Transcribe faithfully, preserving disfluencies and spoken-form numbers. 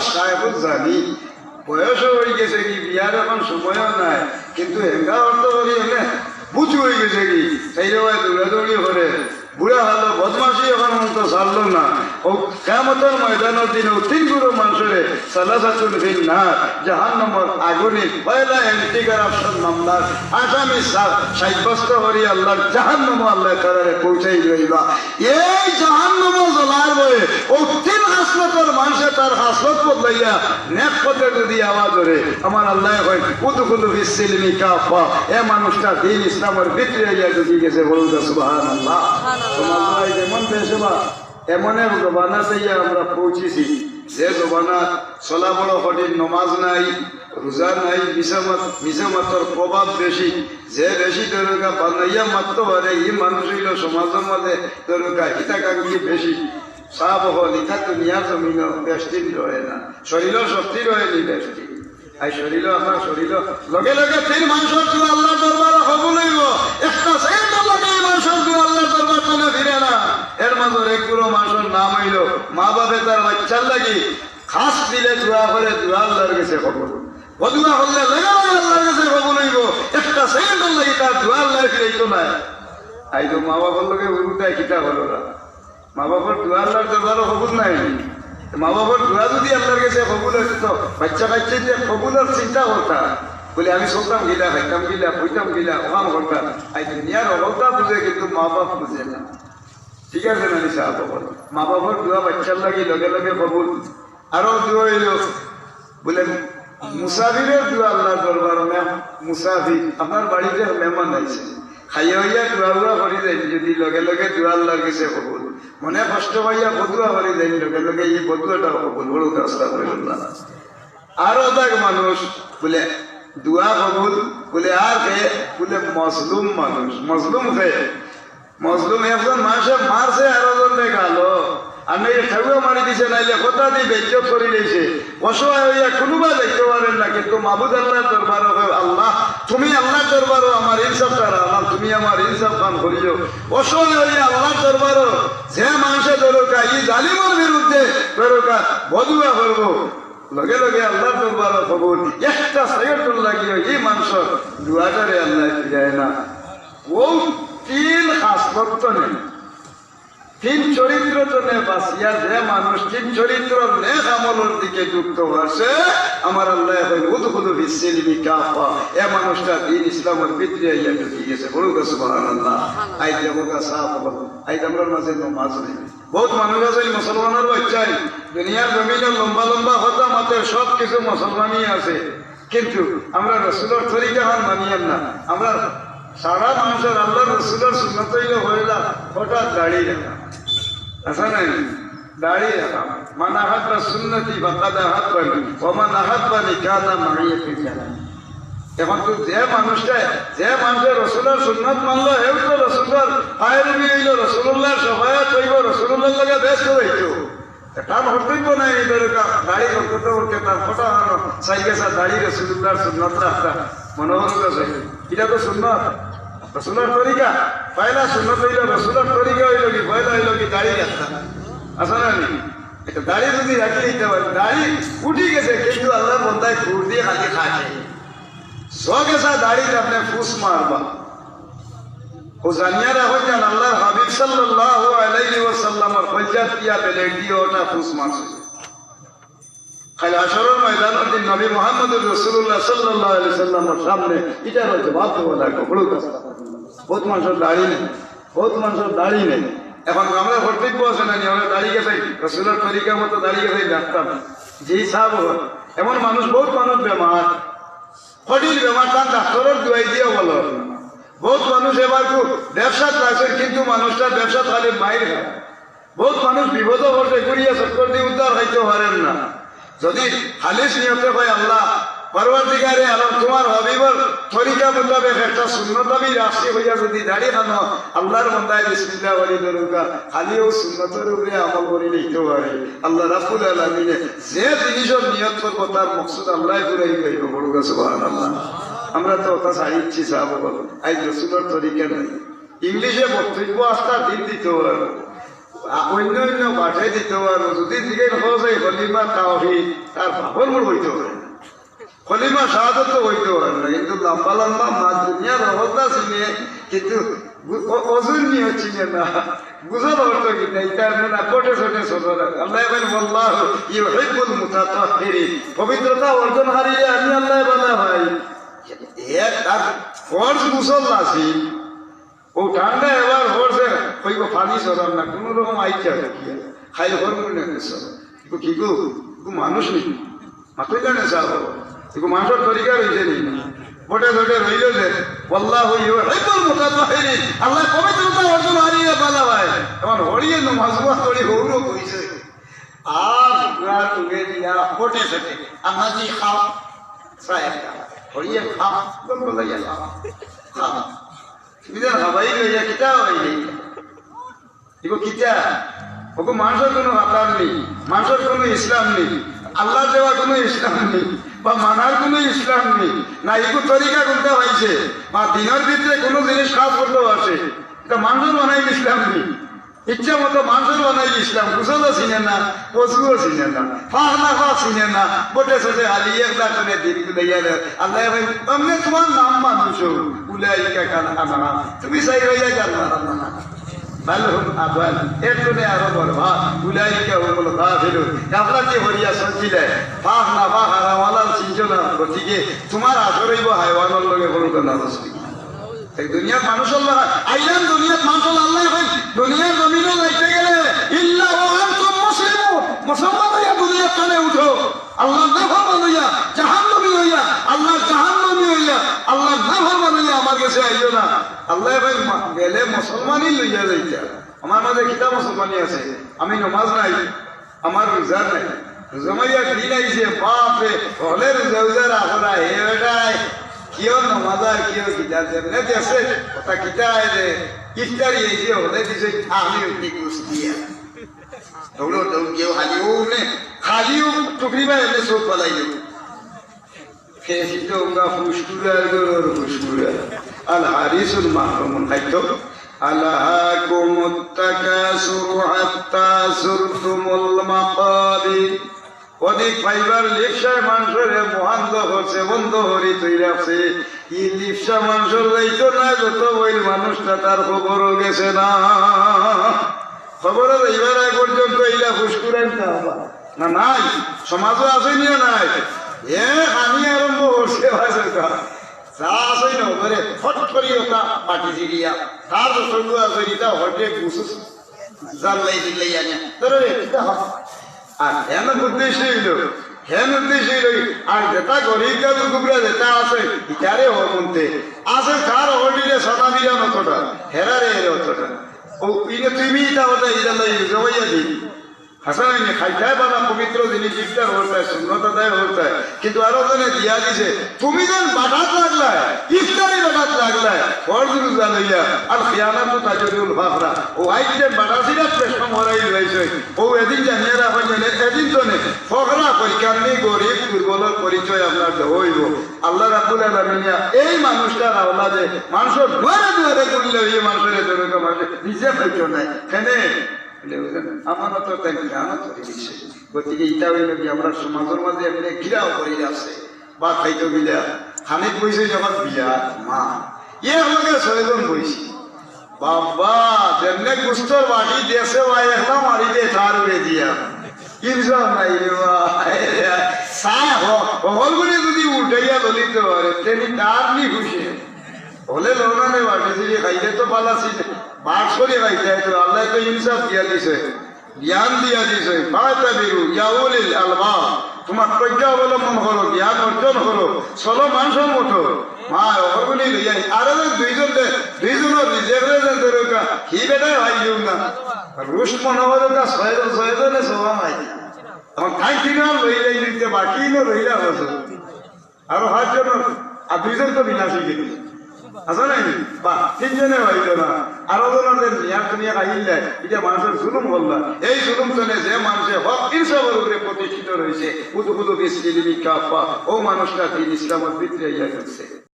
সাহেবুল জানি, বয়সও অইগেছে গি, বিয়ার অখন সময়ও নাই, কিন্তু হেঙ্গা অর্থ করি হলে বুঝ অইগেছে গি, সেই সময় দৌড়াদৌড়ি করে, বুড়া হলো, বদমাশি অখন মন তো ছাড়লো না। ও কিয়ামতর ময়দানর দিন ও তিন গুরু মানুষরে সালাসাতুন ফিন নার, জাহান্নামর আগুনে পয়লা অ্যান্টি করাপশন মামলার আসামি সা-, সাব্যস্ত করি আল্লাহর জাহান্নামো আল্লাহ তাআলারে পৌঁছাই লইবা। এই জাহান্নামো জ্বলার বয়ে ও তিন খাসলতর মানুষে তার খাসলত বদলাইয়া নেক পথে যদি আওয়া ধরে, আমার আল্লাহ কয়, "উদখুলু ফিস সিলমি কাফা", এ মানুষটা দিন ইসলামর ভিতরে আইয়া ঢুকি গেছে, বলুন তো সুবহানাল্লাহ। সুবহানাল্লাহ। সমাজ ভাই যেমন দেশে বা এমন এক জমানাত আইয়া আমরা পৌঁছিছি, যে জমানাত চলা বড় কঠিন, নমাজ নাই, রোজা নাই, মিছা মাত-, মিছা মাতর প্রভাব বেশি, যে বেশি দরকা বানাইয়া মাততে পারে, এই মানুষ অইল সমাজর মাঝে দরকা হিতাকাঙ্ক্ষী বেশি। সাব হল, ইটা দুনিয়ার জমিনও বেশ দিন রয় না, শরীরও শক্তি রয়নি বেশ দিন। আর শরীরও, আমার শরীরও লগে লগে তিন মানুষর দোয়া আল্লাহর দরবারো কবুল অইবো। একটা সেকেন্ডর লাগি এই মানুষর দোয়া আল্লাহর দরবার তনে ফিরে না। এর মাঝে এক গুরু মানুষর নাম অইল, মা বাপে তার বাচ্চার লাগি খাস দিলে দোয়া করে, দোয়া আল্লাহর গেছে কবুল। বদুয়া করলে লগে লগে আল্লাহর গেছে কবুল অইবো। একটা সেকেন্ডর লাগি তার দোয়া আল্লাহ ফিরাইতো নায়। আইজ মা বাপর লগে উল্টায় কিতা করো না? মা বাপর দোয়া আল্লাহর দরবারো কবুল নায়। মা বাপর দোয়া যদি আল্লাহর গেছে কবুল অইতো, বাচ্চা কাচ্চা যে কবুলর চিন্তা করতা, বলে, "আমি চলতাম গিলা, খাইতাম গিলা, বইতাম গিলা, অখান করতাম।" আইজ দুনিয়ার অবস্থা বুঝে, কিন্তু মা বাপ বুঝে না। ঠিক আছে না নি সাব? মা বাপর দোয়া বাচ্চার লাগি লগে লগে কবুল। আরো দোয়া অইল, বলে, মুসাফিরর দোয়া আল্লাহর দরবারো, মেহ-, মুসাফির, আপনার বাড়িত মেহমান আইছে, খাইয়া অইয়া দোয়া উয়া করি যাইন, যদি লগে লগে দোয়া আল্লাহর গেছে কবুল, মনে কষ্ট পাইয়া বদুয়া করি যাইন, লগে লগে এই বদুয়াটাও কবুল। বড় আস্তাগফিরুল্লাহ। আরো দেখ মানুষ বলে, দোয়া কবুল, বলে, আর কে? বলে, মজলুম মানুষ। মজলুম কে? মজলুম একজন মানুষে মারছে আরো জনরে গালো, আর নাইলে ঠেউয়া মারি দিছে, নাইলে কথা দি বেইজ্জত করি লইছে। অসহায় অইয়া কুনুবা যাইতো পারের না, কিন্তু মাবুদ আল্লাহর দরবারো কয়, "আল্লাহ, তুমি আল্লাহর দরবারো আমার ইনসাফটা রাখলাম, তুমি আমার ইনসাফ খান করিও।" অসহায় অইয়া আল্লাহর দরবারো যে মানুষে দরকার, ই জালিমর বিরুদ্ধে দরকার, বদুয়া করবো, লগে লগে আল্লাহর দরবারো কবুল। একটা সেকেন্ডর লাগিও ই মানুষর দোয়াটারে আল্লাহ ফিরায় না। ও তিন খাসলত তনে, তিন চরিত্র তনে বাঁচিয়া যে মানুষ তিন চরিত্র নেক আমলর দিকে যুক্ত অইছে, আমার আল্লাহ কইন, "উদখুলু ফিস সিলমি কাফা।" এ মানুষটা দিন ইসলামর ভিতরে আইয়া ঢুকি গেছে। বলুন তো সুবহানাল্লাহ। আইজ দেখো গা সাব অকল, আইজ আমরার মাঝে নমাজ নাই। বহুত মানুষ আছে মুসলমানর বাচ্চাই দুনিয়ার জমিনো লম্বা লম্বা কথা মাতে, সব কিছু মুসলমানি আছে, কিন্তু আমরা রসুলর তরিকা খান মানিয়ার না। আমরা সারা মানুষর আল্লাহর রসুলর সুন্নত অইল পয়লা হঠাৎ দাড়ি রাখা, আছে না? দাড়ি রাখা। মান আহাব্বা সুন্নতি ফাকাদ আহাব্বানি, ওয়া মান আহাব্বানি কানা মাইয়া ফিল জান্নাহ। এখন তো যে মানুষটা, যে মানুষে রসুলর সুন্নত মানলো, হেউ তো রসুলর আয়রবি অইল, রসুলুল্লাহর শাফায়াত অইব, রসুলুল্লাহর লগে বেহেস্তো যাইতো। তার কর্তব্য নাই, এই দরকার দাড়ি করতে করতে তার ফটা হলো, চাই গেছে দাড়ি রসুলুল্লাহর সুন্নত রাখতা। মনে হলো তো চাই, এটা তো সুন্নত, রসুলর তরিকা। পয়লা সুন্নত অইল রসুলর তরিকা, অইল কি? পয়লা অইল কি? দাড়ি রাখতা। আছে না নি? একটা দাড়ি যদি রাখি দিতে পারে, দাড়ি উঠি গেছে, কিন্তু আল্লাহর বন্দায় ঘুর দিয়ে খালি খায়। সব গেছে দাড়িত আপনি ফুস মারবা। ও জানিয়া রাখো যেন আল্লাহর হাবিব সাল্লাল্লাহু আলাইহি ওয়াসাল্লামর কলজাত দিয়া বেলেগ দিয়ে ওটা ফুস মারছে। কাল হাশরর ময়দানর দিন নবী মুহাম্মদুর রাসূলুল্লাহ সাল্লাল্লাহু আলাইহি ওয়াসাল্লামর সামনে ইটার জবাব দেওয়া লাগবে। বড় কথা। বহুত মানুষর দাড়ি নাই, বহুত মানুষর দাড়ি নাই। এখন আমরা কর্তব্য আছে না নি? আমরা দাড়ি গেছে, রাসূলর তরিকা মতো দাড়ি গেছে রাখতাম। জি সাব, এমন মানুষ, বহুত মানুষ বেমার, কঠিন বেমার, তার ডাক্তারর দুয়াই দিয়া ভালা। বহুত মানুষ এবার খুব ব্যবসাত লাগছে, কিন্তু মানুষটা ব্যবসাত খালি মাইর খায়। বহুত মানুষ বিপদো পড়ছে, ঘুরিয়া চক্কর দিয়ে উদ্ধার হইতে পারেন না। যদি খালিস নিয়তে কয়, "আল্লাহ, পরওয়ারদিগারে আলম, তোমার হাবিবর তরিকা মোতাবেক একটা সুন্নত আমি রাখছি," হইয়া যদি দাড়ি খানো, আল্লাহর বন্দায় বিসমিল্লাহ বলি দরুকা, খালি ও সুন্নতর উপরে আমল করি নিতে পারে। আল্লাহ রাব্বুল আলামিনে যে জিনিসর নিয়ত করবো, তার মকসুদ আল্লাহ পুরাই পাইব। বড় সুবহানাল্লাহ। আমরা তো ওটা চাইছি, সাহাবা বলো, আইজ রসুলর তরিকা নাই। ইংলিশে বক্তব্য আস্তা দিন দিতে পারবো। আ-, অন্য অন্য বাটে দিতে পারো। যদি জিজ্ঞেস করো যে কলিমা তাওহীদ, তার বাপর মুখ হইতে পারে না। কলিমা শাহাদত তো হইতে পারে না, কিন্তু লম্বা লম্বা মাত দুনিয়ার অবস্থা চিনে, কিন্তু গু-, অ-, অজুর নিয়ত চিনে না। বুঝো তো অর্থ কি না? এটা আপনি না কোটে ছোটে ছোট রাখ। আল্লাহ বলেন, "ওয়াল্লাহু ইউহিব্বুল মুতাতাহহিরিন।" পবিত্রতা অর্জন হারিয়ে আমি আল্লাহ বানা ভাই। এক আর ফরজ গোসল আছে, ও ঠান্ডা এবার পড়ছে, কইব পানি সরাম না, কোনো রকম আইচ্ছা দেখিয়া। খাইল হর মনে হইছে। ইগু কি গো? ইগু মানুষ নি? মাতুই জানে সাহেব। ইগু মানুষের তরিকা রইছে নি? বটে বটে রইল যে, "ওয়াল্লাহু ইউহিব্বুল মুতাতাহহিরিন।" আল্লাহ পবিত্রতা অর্জন হারিয়ে বালা ভাই। এখন হরিয়ে নমাজ ওয়া করি হৌরও কইছে। আর পুরা তুলে দিয়া ফটে ফটে। আমাজি খাও, সাহেব খাও। হরিয়ে খাও, গম বলাইয়া খাও। খাও। তুমি যেন হাবাই লইয়া কিতা হইলে? ইগো কিতা? ওগো মানুষের কোনো আকার নেই, মানুষের কোনো ইসলাম নেই, আল্লাহ দেওয়া কোনো ইসলাম নেই, বা মানার কোনো ইসলাম নেই। না, ইগো তরিকা কোনটা হইছে? বা দিনের ভিতরে কোনো জিনিস কাজ করতে পারছে? এটা মানুষের বানাই ইসলাম নেই। ইচ্ছা মতো মানুষের বানাই ইসলাম, গোসলও চিনে না, অজুও চিনে না, ফাঁক না ফাঁক চিনে না, বটে ছোটে হালি এক দাঁত করে দিন গুলাইয়া দেয়। আল্লাহ ভাই, "অমনে তোমার নাম মানুষ, উলাইকা কাল আনআম।" তুমি চাই হইয়া জানো না। বাল হুম আদাল, এর জন্য আরো বড় ভাব, উলাইকা হুমুল গাফিলুন। গাফলাতি হরিয়া সঞ্চিলে, ফাঁক না ফাঁক হারাম হালাল চিনছো না, গতিকে তোমার আসর হইব হাইওয়ানর লগে কোনো নাজাইজ। এই দুনিয়ার মানুষ আল্লাহ, আইলাম দুনিয়ার মানুষ আল্লাহ ভাই, দুনিয়ার জমিনে যাইতে গেলে ইল্লা ওয়া আনতুম মুসলিমুন, মুসলমান হইয়া দুনিয়ার তলে উঠো। আল্লাহর নাফরমান হইয়া, জাহান্নামী হইয়া, আল্লাহর জাহান্নামী হইয়া, আল্লাহর নাফরমান হইয়া আমার গেছে আইও না। আল্লাহ ভাই মা-, গেলে মুসলমানই লইয়া যাইতা। আমার মাঝে কিতা মুসলমানি আছে? আমি নমাজ নাই, আমার রোজা নাই। রোজা মাইয়া দিন আইছে, বাপ রে, হলে রোজা রোজা রাখো না, হে বেটায়, কিয় নমাজ আর কিয় কিতা, যেমনে দেখছে, ওটা কিতা আয় রে, ইফতারি এই যে হলে দিছে, আমি উঠি ঘুষ দিয়া। দৌড়ো, দৌড় গিয়েও খালি ও উঠে, খালি ও টুকরি ভাই এমনি চোখ পালাই দেবো। ফেসিতে উঙ্গা ফুসকুরা, গরুর ফুসকুরা। আল হারিসুল মাহরুমুন খাইতো। আলহাকুমুত তাকাসুরু হাত্তা যুরতুমুল মাকাবির। অধিক পাইবার লিপ্সায় মানুষরে মহান দখল সে বন্ধ করি তৈরি আছে। ই লিপ্সা মানুষর যাইতো না, যত বইল মানুষটা তার খবরও গেছে না। খবরও যাইবার আগ পর্যন্ত ইলা ফুসকুরাইন না আবার। না, নাই। সমাজও আছে নিয়ে নাই। এ খানি আরম্ভ করছে ভাই সরকার। যা আছে না, ওরে ফট করি ওটা পাটি জিরিয়া। তার সঙ্গে আছে, এটা হটে গুসুস। জাল্লাই দিল্লাই আনিয়া। ধরো রে, এটা হয়। আর হেন উদ্দেশ্য হইল, হেন উদ্দেশ্য হইল, আর যেটা গরিব দাদু কুবরা যেটা আছে, ইটারে হর মনতে। আছে তার হলিরে সাদা বিরান অতটা, হেরারে এর অতটা। ও, ইনে তুমি ইটা হতা ইটা লাই জবাইয়া দি। হাসান ইনে খাইতায় বালা পবিত্র জিনিস ইফতার হতায়, সুন্নত আদায় হতায়। কিন্তু আরো জনে দিয়া দিছে, তুমি যেন বাটাত লাগলায়, ইফতারি বাটাত লাগলায়, ফরজ রোজা লইয়া, আর খিয়ানাত তাজুরুল ফাখরা। ও আইজ যেন বাটা সিরাত পেশ কম হরাই লইছে। ও এদিন জানিয়ে রাখো যেন এদিন তো নে, ফখরা পরিকার নেই, গরিব দুর্বলর পরিচয় আপনার দেওয়া হইব। আল্লাহ রাব্বুল আলামিন এই মানুষটার আওলাদে মানুষের দুয়ারে দুয়ারে ঘুরলে এই মানুষের এত রকম মানুষ নিজে হইতো না। কেনে? বলে, বুঝলেন? আমানত তাই খিয়ানত করে দিছে। গতিকে ইটা হইল কি, আমরা সমাজের মাঝে এমনি ঘিরাও করে আছে। বা খাইতো গিলা, খানিক বইছে যখন বিয়া, মা, এর লগে ছয়জন বইছে। বাবা, যেমনে গুস্তর বাটি দেশে ভাই একটা মারি দে, তার উড়ে দিয়া। ইনসাফ নাই রে ভাই। সায় হ-, হকল করে যদি উঠাইয়া দলিত পারে, তেনি তার নি খুশি। হলে লোনানে বাটি যদি খাইলে তো পালাসি, বাস করে খাইতে হয় তো, আল্লাহ তো ইনসাফ দিয়া দিছে। জ্ঞান দিয়া দিছে, "ফাতাবিরু ইয়া উলিল আলবাব।" তোমার প্রজ্ঞা অবলম্বন করো, জ্ঞান অর্জন করো, চলো মানুষের মতো। মা, ওগুলি লইয়া, আরো যে দুইজন দে, দুইজনের রিজেক্ট হয়ে যায়, ধরো কা, কি বেটায় ভাই কেউ না। রুশ মনে হলো কা, ছয়জন, ছয়জনে সভা নাই। এখন খাই কিনা লইলে নিতে বাকি না রইলা হতো। আরো পাঁচজন, আর দুইজন তো বিনাশ হয়ে গেল। আছে না নি? বা তিনজনে হইল না। আরো জনের যে নিয়াত নিয়ে খাইলে, এটা মানুষের জুলুম করলা। এই জুলুম চলে যে মানুষের হক ইনসাফের উপরে প্রতিষ্ঠিত রয়েছে, উদখুলু ফিস সিলমি কাফফা, ও মানুষটা দিন ইসলামের ভিতরে ইয়া করছে।